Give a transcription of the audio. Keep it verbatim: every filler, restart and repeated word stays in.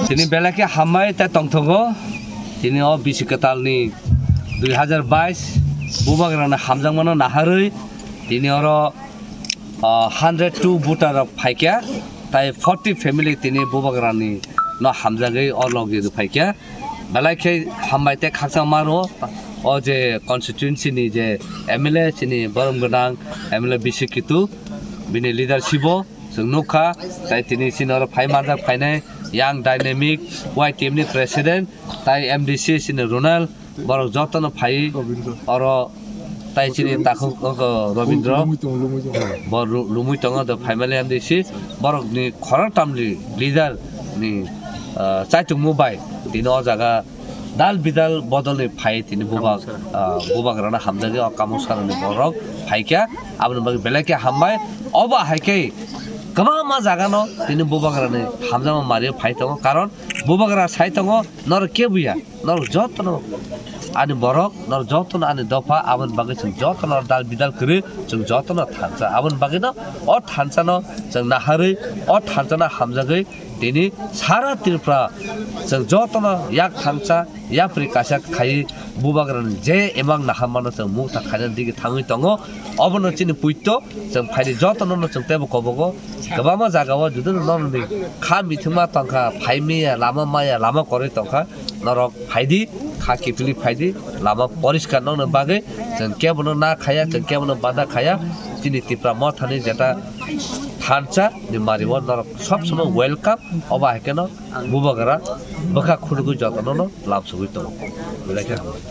Tini belai khe hambai tei tongthogo. Tini o bisi kwtalni dui hazar bais bubagrano hamjakmano naharwi tini oro, ah, hundred two voter rok phaikha, tai forty family tini bubagrani no hamjagwi o logi rw phaikha. Belai khe hambai tei khakchangma rwo o je constituency ni je M L A chini borom gwnang M L A bisi kitu bini leadership o. Chwng nukha, tai tini chini oro phai manjak phainai yang dynamic Y T M ni president, tai M D C chini Ronald, borok jotono phai oro, tai chini takhuk, o, Robindro, bo lu-, lumui tongo, do phaimali M D C, borokni khoroktamni leader ni, ah, chaichungmu bai tini o jaga dal bidal bodolni phai tini bubak, ah, bubagrano hamjagwi o Kamoksarani borok phaikha, aboni bagwi belai khe hambai. Obo hai khe kwbangma jagano tini bubagrani hamjakma mario phai tongo, karon bubagra sai tongo norok kebuya, norok jotono ani borok, norok jotono ani dopha, aboni bagwi chwng jotono dal bidal kwrwi chwng jotono thansa, aboni bagwino o thansano chwng naharwi o thansano hamjagwi tini sara Tripura chwng jotono yak thansa yapri kaisa khai bubagrani je emang naharmano chwng mukta khaina digi thangwi tongo. Obono chini puito chwng phaidi jotono no chwng teibo kobogo kwbangma jagao judino norokni kha mithima tongkha, phai maya, lama maya, lama kwrwi tongkha, norok phaidi, kha kiphilwi phaidi, lama poriskar nokni bagwi chwng kebono na khaya, chwng kebono bada khaya. Chini Tipra mothani jeta thansa ni mario norok sob somoi welcome. Obo hai kheno bubagra bwkha khunugwi jotono no lamsogwi tongo. Belai khe hambai.